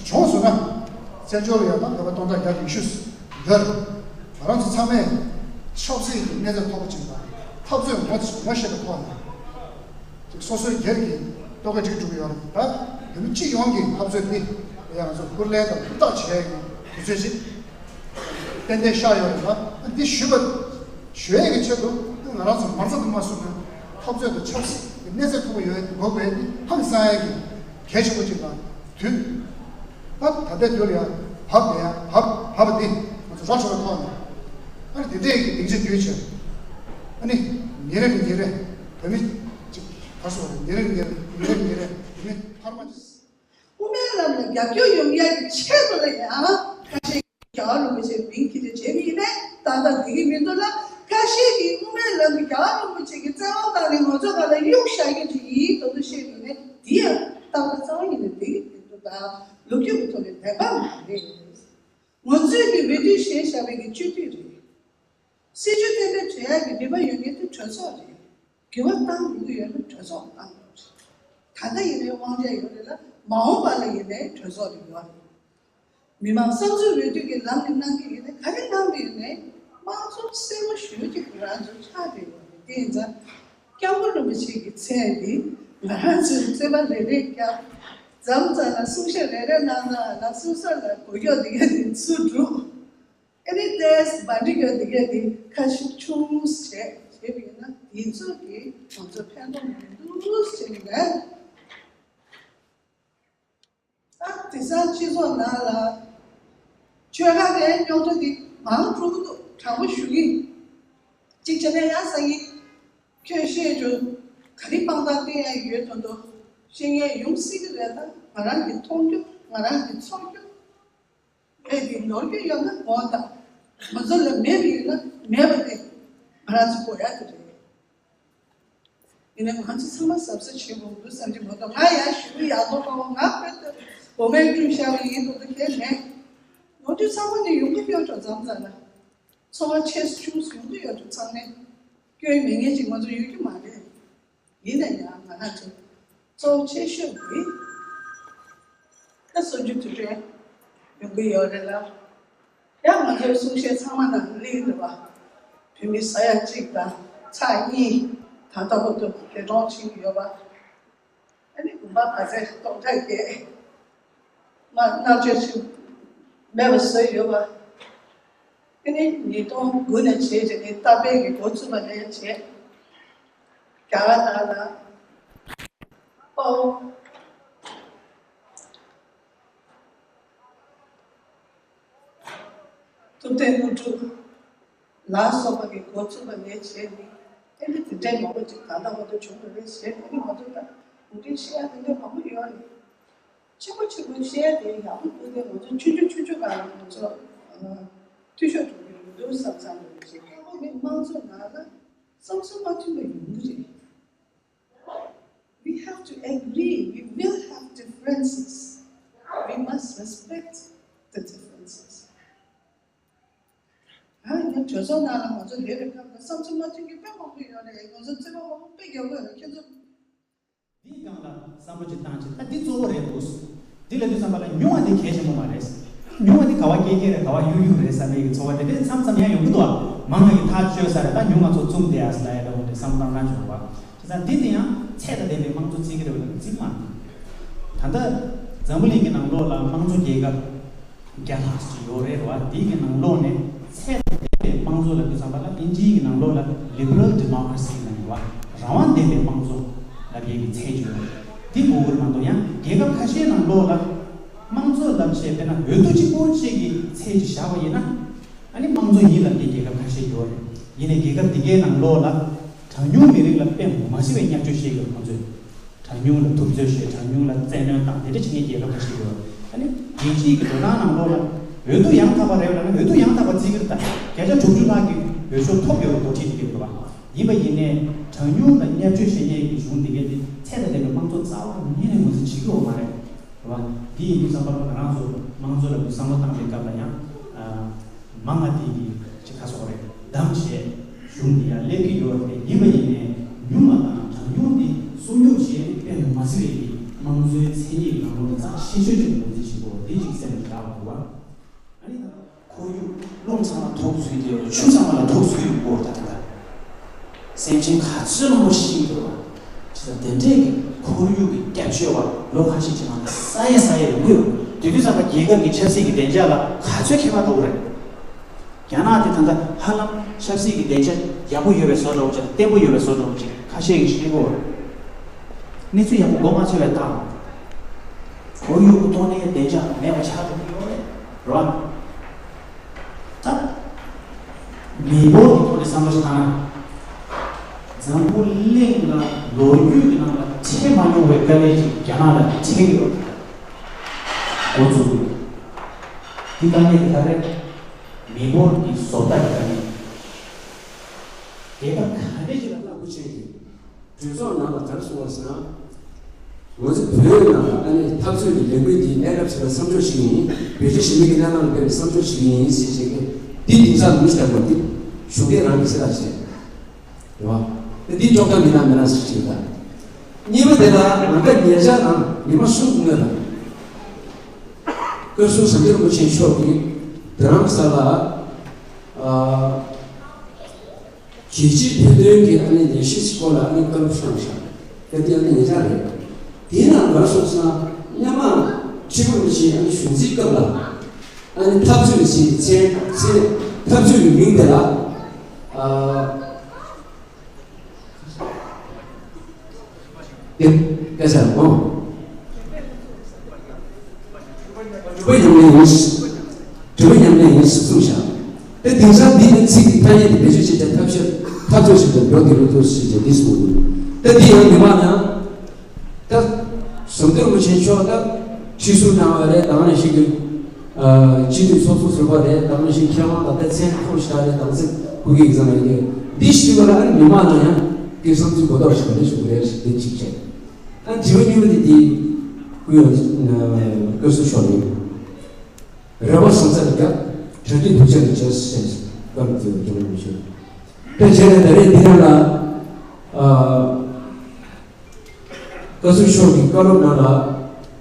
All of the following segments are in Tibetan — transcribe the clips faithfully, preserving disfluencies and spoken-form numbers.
བྱུང་སོང་ན། བཙན་བྱོལ་ལ་ཡང་ད་བོད་པ་སྟོང་ཕྲག་བརྒྱ་ཉི་ཤུ་ཡོད་རེད། ང་རང་ཚོ་ཚང་མས་ཆབ་སྲིད་ཀྱི་གནས་ཚད་མཐོ་པོ་ཅིག་དང་འཐབ་རྩོད་ངོ་ངོ་ཤེས་པའི་ཐོག་ནས་ཅིག་སོ་སོའི་སྒེར་གྱི་ལྟོ་གོས་སྒྲིག་འགྲོ་གི་ཡོད་རེད། ད་བོད་མི་སྤྱི་ཡོངས་ཀྱི་འཐབ་རྩོད་འདི་ཡང་ང་ཚོ་ཧུར་ལེན་དང་ཧུར་ཐག་བྱེད་ཡག་གི་དུས་ཚོད་ཅིག་ཏན་ཏན་ཤར་ཡོད་རེད་པ། འདི་ཞུས་པ་ཞུ་ཡས་ཀྱི་ཆེད་དུ་ང་རང་ཚོ་མ་རྩ་དུ་མ་བཟུང་ན་འཐབ་རྩོད་དང་ཆབ་སྲིད་ཀྱི་གནས་ཚད་མཐོ་པོ་ཡོད་དགོས་པའི་འདི་ཧང་སང་ཡས་ཀྱི་གལ་ཆེན་པོ་ཅིག་དང་དུས་ད་ད་ལྟའི་དུས་ལ་ཡང་བབ་ནས་ཡང་བབ་བབ་པ་འདི་ང་ཚོ་ར་འཕྲོད་པའི་ཐོག་ནས་ཨ་ནི་འདི་འདྲས་ཀྱི་སྡིངས་ཆ་བརྒྱུད་བྱས་ཨ་ནི་ཉིན་རེ་ནས་ཉིན་རེ་བོད་མི་ཅིག་ག་སོ་ཉིན་རེ་ནས་ཉིན་རེ་ཉིན་རེ་ཉིན་རེ་བོད་མི་འཕར་མ་ཅིག་དབུ་མའི་ལམ་ལ་རྒྱབ་སྐྱོར་ཡོང་ཡག་གི་ཆེད་དུ་ལ་ཡང་ཁ་ཤས་རྒྱལ་བ་རིན་པོ་ཆེ་མིང་ཁྱེར་ཏེ་བྱས་པ་ཡིན་ནའི་ཏག་ཏག་འགྲིག་གི་མི་འདུག་ལ། ཁ་ཤས་ཀྱིས་དབུ་མའི་ལམ་གྱི་རྒྱལ་བ་རིན་པོ་ཆེ་གི་བཙན་དབང་བཏང་ནས་ང་ཚོ་ག་ལ་གཡུག་བཞག་གི་ཅིག་ཡིན་མདོག་མདོག་བཤད་པ་ཡིན་ནའི་འདི་ཡང་ཏག་ཏག་རྩ་བ་ཉིད་ནས་འགྲིག་གི་མི་འདུག་ད་ལོ་རྒྱུས་ཀྱི་ཐོག་ནས་བདེན་པ་མ་རེད། ང་ཚོས་ཀྱི་འོས་བསྡུ་བཞེས་བཞག་པའི་གི་སྤྱི་འཐུས་རེད། སྲིད་བྱུས་གཏན་འབེབས་བྱེད་ཡག་གི་ནུས་པ་ཡོད་མཁན་དེ་གྲོས་ཚོགས་རེད། འགྱུར་བ་གཏང་དགོས་ཀྱི་ཡོད་ན་གྲོས་ཚོགས་གཏང་དགོས་རེད། ད་ལྟ་ཡིན་ནའི་དབང་ཆ་ཡོད་རེད་ལ་མ་འོངས་པ་ལ་ཡིན་ནའི་གྲོས་ཚོགས་རེ་ཡོད་རེད། མི་མང་བསམ་ཚུལ་འོས་བསྡུ་གི་ལམ་ནས་གནང་གི་ཡིན་ནའི་ག་རེ་གནང་གི་ཡིན་ནའི་དམངས་གཙོ་གསལ་པོ་ཞུ་རྒྱུ་ང་རང་ཚོ་ཆགས་བསྡད་ཡོད་རེད། དེ་ཡིན་ཙང་སྐྱབས་མགོན་རིན་པོ་ཆེ་གི་མཚན་འདི་ང་རང་ཚོའི་རྩོད་པ་རེ་རེ་བརྒྱབ། མཚམས་མཚམས་ལ་གསུང་བཤད་རེ་རེ་གནང་ན་ལ་སོ་སོ་ལ་གོ་སྐྱོག་འདི་ག་འདི་ཚུར་འགྲོ། ཨ་ནི་ཏེས་བ་འདི་ག་འདི་ག་འདི་ཁ་ཤུགས་ཆུང་ངུ་བྱས་བྱས་པ་ཡིན་ན་དེ་ཚོ་གིས་ང་ཚོ་ཕན་ཐོགས་མི་འདུག་ཟེར་ནས། ད་དེང་སང་སྤྱི་ཚོགས་ནང་ལ་ཆོལ་ཁ་གི་རྙོག་དྲ་འདི་མང་དྲགས་འདུག་དྲང་པོ་ཞུ་གི། གཅིག་བྱས་ན་ཡ་སང་ཉིན་ཁྱོད་བཤད་རྒྱུ་ག་རེ་དཔང་རྟགས་བསྟན་ཡ་ཡོད་དོན་དུ་བཤད་མཁན་ཡོང་སྲིད་ཀྱི་རེད། ད་ང་རང་གི་མཐོང་རྒྱུ་ང་རང་གི་ཚོར་རྒྱུ། རེད་དེ་ནོར་གྱི་ཡོད་ན་འོང་དང་། ང་ཚོ་ལ་མེད་པ་ཡིན་ན་མེད་པ་དེ་ང་རང་ཚོ་གོ་ཡ་དེ་རེད། ཡིན་ན་ང་ཚོ་ཚང་མ་གཟབ་གཟབ་བྱེད་དགོས་འདུག་བསམ་གྱི་མ་གཏོགས་ང་ཡང་ཞུ་གི་ཡག་པོ་གང་བ་ང་བོད་དུ་འོ་མའི་ཀུན་ཤར་བ་ཡིན་འདུག་ད་གལ་མེད། ནོར་འཁྲུལ་ཚང་མ་ནི་ཡོང་གི་ཡོད་འགྲོ་མཚམས་མཚམས་ལ། ཚོར་བ་ཆེ་སུ་ཆུང་སུ་ཡོང་གི་ཡོད་འགྲོ་ཚང་མས། སྐྱོན་མེད་མཁན་ཅིག་ང་ཚོ་ཡོད་རྒྱུ་མ་རེད། ཡིན་ན་ཡང་ང་རང་ཚོ་གཙོ་བོ་ཆེ་ཤོས་དེ་ད་གསུམ་བཅུ་དུས་དྲན་ཡོང་གི་ཡོད་རེད་ལ། ཡང་ང་ཚོའི་གསུང་བཤད་ཚང་མ་ནང་གླེང་འདུག་བ། བོད་མི་ས་ཡ་གཅིག་དང་ཚེག་གཉིས་ད་ལྟ་བར་དུ་འདས་གྲོངས་ཕྱིན་གྱི་ཡོད་པ། ཨ་ནི་དགོན་པ་ག་ཚད་སྟོང་ཕྲག་བརྒྱད་མ་མནར་གཅོད་ཕྱིན་མེད་པ་བཟོས་ཡོད་པ། ཨ་ནི་ཉིས་སྟོང་དགུ་ནས་བྱས་རྗེས་ནི་གཏམ་དཔེ་གི་འགོ་བཙུགས་པ་ནས་བྱས། རྒྱ་གར་ནང་ལ་དཔའ་བོ་ཐུབ་བསྟན་དངོས་གྲུབ་ལ་སོགས་པ་གི་འགོ་བཙུགས་པ་ནས་བྱས་ནི་ཨ་ནི་དེ་འདྲའི་མང་པོ་ཅིག་ད་ལྟ་བར་དུ་བྱུང་བ་རེད་ཟེར་ནས་ཨ་ནི་ང་ཚོ་ད་གུང་ཁྲན་བཤད་ཡ་དེ་འདྲ་མང་པོ་ཡོད་རེད། ཆེན་པོ་ཆེན་པོ་བཤད་ཡ་དེ་ཡག་པོ་འདུག་སྟེ་ང་ཚོ་ཆུང་ཆུང་ཆུང་ཆུང་སྒང་ལ་ང་ཚོ་འཐུས་ཤོར་འགྲོ་གི་ཡོད་འདུག་བསམ་བསམ་ཡོད་རེད། ཅེས་ཁོ་མི་དམངས་གཙོ་ནང་ལ་བསམ་ཚུལ་མ་མཐུན་པ་ཡོང་གི་རེད། We have to agree. We will have differences. We must respect the differences. ཨ་ནི་གྲོས་ཚོགས་ནང་ལ་ང་ཚོ་སླེབས་པའི་སྐབས་ལ་བསམ་ཚུལ་མ་མཐུན་གྱི་དཔེ་མང་པོ་ཡོད་རེད། ང་ཚོ་བརྩེ་བ་མང་པོ་དཔེ་རྒྱག་དགོས་རེད། ཁྱེད་ཚོ། འདིའི་སྒང་ལ་བསམ་བློ་ཅིག་བཏང་བྱས། ད་འདི་གཙོ་བོ་རེད་འདུག་འདི་ལབ་དུས་ཙམ་པ་ལ་ཉུང་བ་འདི་གལ་ཆེན་པོ་མ་རེད། ཉུང་བ་འདི་ག་བ་སྐྱེལ་སྐྱེལ་རེད། ག་བ་གཡུག་གཡུག་རེད་བསམ་པའི་གི་ཚོར་བ་དེ་འདྲས་མཚམས་མཚམས་ཡང་ཡོང་གི་འདུག་མང་ང་གི་ཐག་ཆོད་ས་རེད། ད་ཉུང་ང་ཚོ་བཙུམ་བསྡད་ཡ་ཟེར་ལབ་ཡ་འདྲ་བོ་འདྲས་བསམ་བློ་བཏང་སྟངས་བྱུང་བ། བྱས་ཙང་འདི་དེ་ཡང་ཚད་དང་ལྡན་པའི་དམངས་གཙོ་བརྩི་གི་རེད་བ་ལབ་ན་བརྩི་མ་ཐུབ། ད་ལྟ་འཛམ་བུ་གླིང་གི་ནང་ལོགས་ལ་དམངས་གཙོ་རྒྱལ་ཁབ་བརྒྱ་ལྷག་ཅིག་ཡོད་རེད་བ། དེའི་གི་ནང་ལོགས་ནས་ཚད་དང་ལྡན་པའི་དམངས་གཙོ་ལབ་དུས་ཙམ་པ་ལ་ཨིན་ཇིའི་གི་ནང་ལོགས་ལ་ལི་བྷ་རལ་ཌི་མོ་ཀ་ར་སི་ལབ་ནས་བ། རང་དབང་ལྡན་པའི་དམངས་གཙོ་ལབ་ཡས་ཀྱི་ཚད་ཅིག་ཡོད་རེད། དེ་དགོས་ཀྱི་རེད་མ་གཏོགས་ཡང་རྒྱལ་ཁབ་ཁ་ཤས་ནང་ལོགས་ལ་དམངས་གཙོ་ལབ་བྱས་དཔེར་ན་འོས་བསྡུ་གཅིག་པོ་གཅིག་གི་ཚད་ཅིག་བཞག་པ་ཡིན་ན། ཨ་ནི་དམངས་གཙོ་ཡིན་ལབ་མཁན་རྒྱལ་ཁབ་ཁ་ཤས་ཡོད་རེད། ཡིན་ནའི་རྒྱལ་ཁབ་འདི་གའི་ནང་ལོགས་ལ་གྲངས་ཉུང་མི་རིགས་ལ་དཔེ་མ་སྲིད་པའི་བརྙས་བཅོས་བྱེད་ཀྱི་ཡོད་ཁོང་ཚོས། གྲངས་ཉུང་ལ་ཐུབ་ཚོད་བྱེད། གྲངས་ཉུང་ལ་བཙན་གནོན་བཏང་། དེ་འདྲ་བྱེད་མཁན་རྒྱལ་ཁབ་ཁ་ཤས་ཡོད། ཨ་ནི་རྒྱལ་སྤྱིའི་གི་འགྲོ་སྟངས་ནང་ལོགས་ལ་འོས་བསྡུ་ཡང་དག་པ་རེད་ལབ་ན་འོས་བསྡུ་ཡང་དག་པ་བརྩི་གི་རེད། ད་བརྒྱ་ཆ་དྲུག་ཅུ་ལྷག་གི་འོས་ཤོག་ཐོབ་ཡོད་རེད། འགོ་ཁྲིད་དེ་གི་རེད་བ། ཡིན་པ་ཡིན་ནའི་གྲངས་ཉུང་ལ་བརྙས་བཅོས་བྱེད་མཁན་གྱི་གཞུང་འདི་གའི་དེ་ཚད་དང་ལྡན་པའི་དམངས་གཙོ་རྩ་བ་ཉིད་ནས་ངོས་འཛིན་བྱེད་ཀྱི་ཡོད་མ་རེད། རེད་བ། དེ་ཡིན་དུས་ཙམ་པ་ལ་ང་རང་ཚོ་དམངས་གཙོ་ལ་བསམ་བློ་བཏང་པའི་སྐབས་ལ་ཡང་། ཨ། མང་ང་དེ་གི་ཅིག་ཁ་སོགས་རེད། བདམས་བྱས་གཞུང་འདི་ཡང་སླེབས་ཀྱི་ཡོད་རེད། ཡིན་པ་ཡིན་ནའི་ཉུང་བ་དང་གྲངས་ཉུང་འདི་སྲུང་སྐྱོབ་བྱེད་དཔེ་མི་སྲིད་པའི་གི་ དམངས་གཙོའི་མཚན་ཉིད་ལམ་ལུགས་ནི་རྩ་ཆེ་ཤོས་ཅིག་ངོས་འཛིན་བྱེད་དགོས་པ་འདི་གཅིག་སེམས་ལ་བཞག་དགོས་པ། ཨ་ནི་ད་ཁོར་ཡུག་རླུང་ཚང་མ་ཐུག་ཚུལ་དེ་ཆུ་ཚང་མ་ལ་ཐུག་ཚུལ་ཡོད་སྐོར་ད་ད་ད། སེམས་ཅན་ག་ཚོད་མང་པོ་ཤི་འགྲོ་བ། ཅི་ལྟར་དེ་འདྲས་ཀྱི་ཁོར་ཡུག་གི་སྐྱབས་བཅོལ་བ་ལོ་ཁ་ཤས་ཀྱི་ནང་ལ་ས་ཡ་ས་ཡ་ཡོང་གི་ཡོད། དེ་དུས་ཙམ་པ་རྒྱལ་ཁབ་ཀྱི་ཆབ་སྲིད་ཀྱི་བདེ་འཇགས་ལ་ག་ཚོད་ཁྱད་པར་འགྲོ་གི་རེད། རྒྱ་ནག་དེ་ད་ལྟ་ཧ་ལམ་ཆབ་སྲིད་ཀྱི་བདེ་འཇགས་ཡག་པོ་ཡོད་པའི་བཟོ་འདྲ་བོ་ཅིག་བརྟན་པོ་ཡོད་པའི་བཟོ་འདྲ་བོ་ཅིག་ཁ་ཤས་ཀྱིས་བཤད་གོ། གནས་ཚུལ་ཡག་པོ་མགོ་མ་ཚོས་པའི་རྟགས། ཁོར་ཡུག་གི་ཐོག་ནས་བདེ་འཇགས་མེད་པ་ཆགས་འགྲོ་གི་ཡོད་རེད། རེད་བ། ད་མི་འབོར་གྱི་ཐོག་ནས་བསམ་བློ་ཞིག་བཏང་ན། འཛམ་བུ་གླིང་ལ་ལོ་རྒྱུས་ཀྱི་ནང་ལ་འཕྲད་མ་མྱོང་བའི་དཀའ་ངལ་ཅིག་རྒྱ་ནག་ལ་འཕྲད་ཀྱི་ཡོད་རེད། འགོ་འཛུགས་དགོས། འདི་དཀའ་ངལ་དེ་ག་རེད། མི་འབོར་གྱི་བཟོ་ལྟ་གི་དཀའ་ངལ། རྒྱལ་ཁབ་ག་འདྲ་ཞིག་ལ་ལྟ་བུ་བྱས་ཏེ། གྲོས་ཚོགས་ནང་ལ་ག་རེ་གསུངས་པ་ཟེར་ན། ང་ཚོ་བོད་ནང་ལ་ཨ་ནི་འཐབ་རྩོད་ཀྱི་ལས་འགུལ་འདི་གནས་སྐབས་ཤིག་ལ་མཚམས་འཇོག་བྱེད་ཀྱི་ཡིན། བོད་ཆས་ཞི་མི་གི་གནས་སྟངས་ལ་དཔག་པའི་མཚམས་འཇོག་བྱེད་ཀྱི་ཡིན་ཟེར་བྱེད་ཀྱི། འདི་དེང་སང་མི་ལྟ་བུ་འདི་གཞུང་འབྲེལ་རང་གི་སྲིད་ལ་བྱེད། རེད་བ། འདི་ཅོག་ཙམ་མིན་ན་མིན་ན་ཟེར་བྱེད་ཀྱི། གཉིས་པ་དེ་ལ་ང་འདྲ་ཉེ་ཆར་ནང་ཉི་མ་གསུམ་སྔོན་དང་། བཀའ་ཟུར་ཟམ་གདོང་རིན་པོ་ཆེ་མཆོག་གིས་དེ་རིང་གཟའ་ལ། ཨ། རྒྱལ་སྤྱིའི་བོད་དོན་གྱི་ཨ་ནི་ལས་གཞི་ཞིག་སྐོར་ལ་ཨ་ནི་བཀའ་སློབ་གནང་བཞག་སྐབས་དེ་ཨ་ནི་ཉེ་ཆར་རེད། དེའི་ནང་ག་རེ་གསུངས་སོང་ན། སྔོན་མ་ཁྲི་པ་རིན་པོ་ཆེའི་ཨ་ནི་གཞུང་འཛིན་སྐབས་ལ་ཨ་ནི་འཐབ་རྩོད་ཀྱི་མཚན་མཚན་འཐབ་རྩོད་ཀྱི་མིང་དེ་ལ། ཨ། དེ་སྐད་ཆ་མོ། གྲུབ་པ་ཉམས་ལེན་ཡིན། གྲུབ་པ་ཉམས་ལེན་ཡིན་ཞེས་གསུངས་བཞག་དེ་དེང་སང་འདི་ནི་ཚིག་གི་ཐ་སྙད་དེ་བེད་སྤྱོད་བྱེད་བྱ་ཐབས་ཤེས་ཐབས་ཚོད་ཞིག་ཏུ་འགྲོ་གི་ལོ་ཐོ་ཞེས་བྱ་འདི་གསུངས་འདུག་ད་འདི་ཡང་མི་མང་ཡང་། ད། ཟམ་གདོང་རིན་པོ་ཆེ་མཆོག་ད་ཁྲི་ཟུར་གནང་བ་རེད། དང་ནས་ཤིག་གི། སྤྱི་འཐུས་ཚོགས་གཙོ་ཟུར་པ་རེད། དང་ནས་ཤིག་མཁས་དབང་དང་ད་མཚན་ཁུར་ཤ་རེད། དང་ཚིག་ཁུར་གི་ཡིག་ཚང་ཡིན་གི་འདི་ཞིག་བ་ལ་ཨ་ནི་མི་མང་ན་ཡང་གི་བསམ་ཚུལ་གོ་རྟོགས་ཤིག་རེད་ཞུ་གི་རེད། དེ་གཅིག་བྱས། ཨ་དྲི་བ་གཉིས་པ་དེ་དེ་ཀུན་ཡང་བཀའ་ཟུར་མཆོག་ནས་རེ་བ་བཟང་ས་རེ་རྒྱབ་གྲ་སྒྲིག་ཐུགས་ཆེན་རེ་བྱས་ཟེར་བཀའ་སློབ་དེ་བ་རྒྱབ་རེ་ཞུ། དེ་བྱས་ནས་ད་རེས་འདི་ནང་ལ། བཀའ་ཟུར་མཆོག་གི་བཀའ་སློབ་ནང་ལ།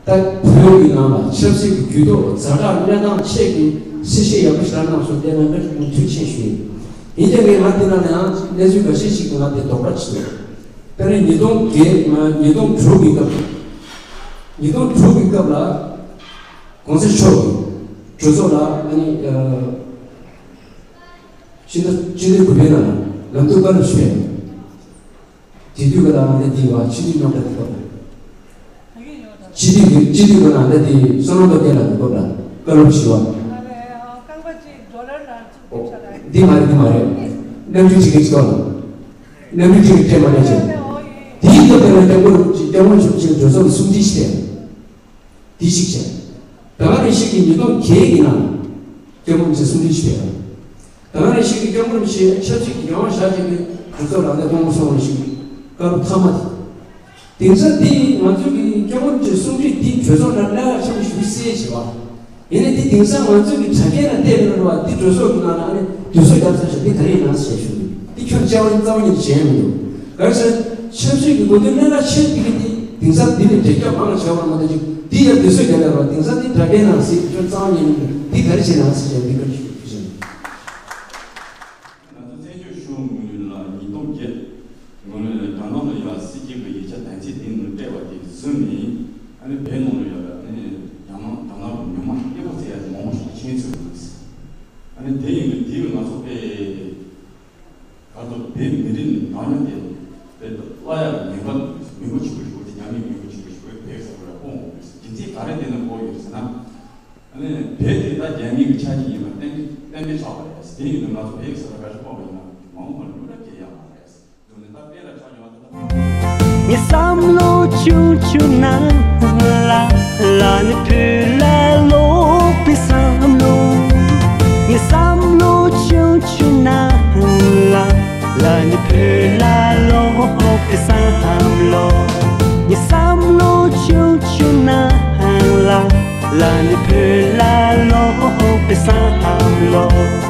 ད་བོད་ཀྱི་ནང་ལ་ཆབ་སྲིད་ཀྱི་འགྱུར་ལྡོག་ཛ་དྲག་གནས་སྟངས་ཆེད་ཀྱི་གསལ་བཤད་ཡག་པོ་ཞིག་གནང་སོང་། དེ་ལ་ང་ཐུགས་རྗེ་ཆེ་ཞུ་ཡིན། ཡིན་ཀྱང་ངས་ང་འདི་ནང་ལ་ཡང་གནས་ཚུལ་འགའ་ཤས་ཤིག་གི་ང་དེ་དོགས་པ་ཆེ་བས། དེ་ནས་ཉིས་སྟོང་བརྒྱད་ང་ཉིས་སྟོང་དྲུག་གི་སྐབས། ཉིས་སྟོང་དྲུག་གི་སྐབས་ལ་གོང་ས་མཆོག་གིས་གྲོས་ཚོགས་ལ་ཨ་ནི་ཕྱི་ཟླ་ཕྱི་ཟླ་དགུ་པའི་ནང་ལ་ལམ་སྟོན་བཀའ་སློབ་ཞུས་ཡོད། དེ་དུས་ཀ་ལ་ང་ནི་འདི་བ་ཕྱི་དུས་རྙོག་དྲ་དེ་སྐབས་ལ། ཕྱི་དུས་ཀྱི་ཕྱི་དུས་ཀ་ལ་ང་འདི་བསོད་ནམས་སྟོབས་རྒྱལ་ལགས་དེ་སྐབས་ལ་བཀའ་སློབ་ཞུ་བ། འདི་མ་རེད། འདི་མ་རེད། རྣམ་འགྱུར་ཅིག་གི་སྐབས་ལ། རྣམ་འགྱུར་ཅིག་གི་ཕྲད་མ་རེད་ཅེས། དེའི་སྐབས་དེ་ལ་སྐྱབས་མགོན་སྐྱབས་མགོན་ཆུབ་ཆེན་གྲོས་ཚོགས་ལ་གསུང་འདྲི་ཞིག་བྱས། དེ་གཅིག་བྱས། ད་ག་ནང་བཞིན་གྱི་ཉིས་སྟོང་བརྒྱད་ཀྱི་ནང་སྐྱབས་མགོན་ཆེ་གསུང་འདྲི་ཞུས་པ་རེད། ད་ག་ནང་བཞིན་གྱི་སྐྱབས་མགོན་ཆེ་ཆབ་སྲིད་ཀྱི་ཡང་བཞག་ཅིག་གི་གྲོས་ཚོགས་ལ་ལས་དགོངས་པ་སོང་བ་ཞིག་བཀའ་སློབ་མཐའ་མ་དེ། དེང་སང་འདི་ང་ཚོ་གི་སྐྱབས་མགོན་ཆེ་གསུང་འདྲི་འདི་གྲོས་ཚོགས་ནང་གནད་འགག་ཆེན་པོ་ཞིག་གསལ་བྱེད་པ། ཡིན་ནའི་འདི་དེང་སང་ང་ཚོ་གི་དྲ་རྒྱའི་ནང་བལྟས་པ་ཡིན་ན་འདི་གྲོས་ཚོགས་ཀྱི་ནང་ལ་ཨ་ནི་དུས་ཚོད་བརྒྱབ་ཚར་ཞིང་འདི་ག་རེ་ཡིན་ན་ཟེར་ཞུ་གི་འདི་ཁྱོད་རྩ་བ་རྩ་བ་ཉིད་ནས་བྱས་མི་འདུག་ག་རེ་ཟེར། ཆབ་སྲིད་ཀྱི་གོ་དོན་གནད་འགག་ཆེ་འདི་གི་འདི་དེང་སང་འདི་ནས་འགྲེལ་བརྒྱབ་མང་ལ་བྱས་པ་མ་གཏོགས་ཅིག་འདི་ཡང་དུས་ཚོད་བརྒྱབ་ཡོད་པ་དེང་སང་འདི་དྲ་རྒྱའི་ནང་གཟིགས་ཁྱོད་རྩ་བ་ཉིད་ནས་འདི་ག་རེ་བྱས་ན་ཟེར་བྱས་འདི་ག་རེ་ཞུ་གི་ཞུ། ང་ཚོ་བཙན་བྱོལ་གཞུང་ངོས་ནས་ལ་ཉིས་སྟོང་བརྒྱད་ངོས་ནས་རྒྱ་ནག་ལ་ཡང་སྲིད་སྐྱོང་གི་ཡིག་ཆ་དོན་ཚན་འདི་ནང་སྤྲད་པ་དེ་བཟུང་ནས་ཨ་ནི་བོད་ནང་ལ་ཡང་ཨ་ནི་རྒྱ་ནག་རྒྱ་ནག་གི་མི་མང་སྐད་པོ་བཙལ་ཡ་མང་པོ་ཞིག་ཕྱིན་ཚུལ་འདུག་ཨ་ནི་དེ་ཡིན་དུས་དེ་ང་ཚོ་དཔེ་ག་ཚོད་བོད་མི་རིགས་ནང་ཡང་དེ་དཔེ་བླ་ཡག་གི་ངན་པ་འདུག་མི་མགོ་ཆེ་པོ་ཞིག་དེ་རྒྱ་མིའི་མི་མགོ་ཆེ་པོ་ཞིག་བོད་ཟེར་བ་ལ་ཕོག་འོང་དུས་རྒྱུ་མཚན་ག་རེ་དེ་ནས་ཕོག་ཡོད་ཟེར་ན། ཨ་ནི་བོད་དེ་ད་རྒྱ་མི་གི་ཆ་ཤས་ཡིན་པ་གཏན་གཏན་འཁེལ་ཆགས་པ་རེད། དེ་ཡིན་དུས་ང་ཚོ་བོད་ཀྱི་ས་ཆ་ག་ཞིག་སྤོ་བ་ཡིན་ན་མ་འོངས་པར་ལུས་ར་སྐྱེལ་ཡག་མ་རེད། དེ་ནི་ད་དཔེ་ལ་ཆགས་ཡོང་བ་ད་ད། ངའི་བསམ་བློ་ཆུང་ཆུང་ནང་ལ། ལ་ནི་བོད་ལ་ལོག་པའི་བསམ་བློ། ངའི་བསམ་བློ་ཆུང་ཆུང་ནང་ལ། ལ་ནི་བོད་ལ་ལོག་པའི་བསམ་བློ། ངའི་བསམ་བློ་ཆུང་ཆུང་ནང་ལ། ལ་ནི་བོད་ལ་ལོག་པའི་བསམ་བློ།